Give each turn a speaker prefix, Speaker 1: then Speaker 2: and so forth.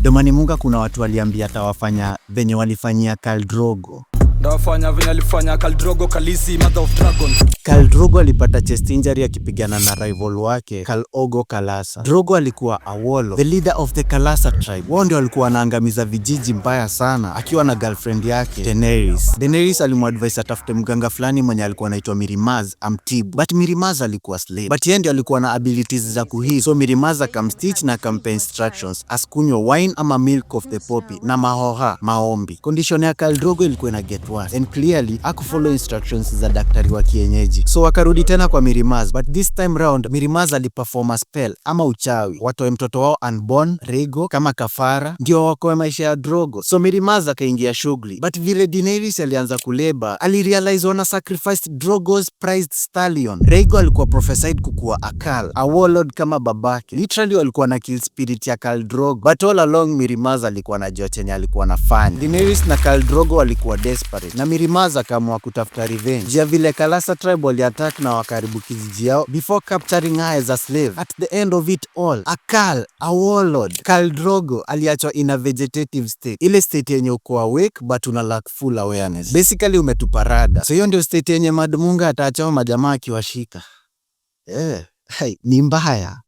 Speaker 1: Domani Munga kuna watu waliambia atawafanya venye walifanyia Khal Drogo.
Speaker 2: Ndawafanya venye alifanya Khal Drogo Khaleesi, mother of dragons.
Speaker 1: Khal Drogo alipata chest injury akipigana na rival wake Khal Ogo Kalasa. Drogo alikuwa a warlord, the leader of the Kalasa tribe. Wao ndio walikuwa wanaangamiza vijiji mbaya sana akiwa na girlfriend yake Daenerys. Daenerys alimuadvise atafute mganga fulani mwenye alikuwa anaitwa Mirimaz amtibu. But Mirimaz alikuwa slave. But yeye ndio alikuwa na abilities za kuheal. So Mirimaz akamstitch na akampa instructions asikunywe wine ama milk of the poppy na mahoha maombi. Condition ya Khal Drogo ilikuwa ina get worse and clearly hakufollow instructions za daktari wa kienyeji. So wakarudi tena kwa Mirimaz, but this time round Mirimaz aliperform a spell ama uchawi, watoe mtoto wao unborn Rhaego kama kafara ndio waokoe maisha ya Drogo. So Mirimaz akaingia shughuli, but vile Daenerys alianza kulabour, alirealize wana sacrificed Drogo's prized stallion. Rhaego alikuwa prophesied kukuwa a Khal, a warlord kama babake. Literally walikuwa na kill spirit ya Khal Drogo, but all along Mirimaz alikuwa anajua chenye alikuwa anafanya. Daenerys na Khal Drogo walikuwa desperate na Mirimaz akaamua kutafuta revenge ya vile Kalasa tribe waliattack na wakaribu kijiji yao before capturing her as a slave. At the end of it all, a Khal, a warlord, Khal Drogo aliachwa in a vegetative state, ile state yenye uko awake but una lack full awareness. Basically umetupa rada. So hiyo ndio state yenye Madmunga ataachao majamaa akiwashika. Yeah. Hey, ni mbaya.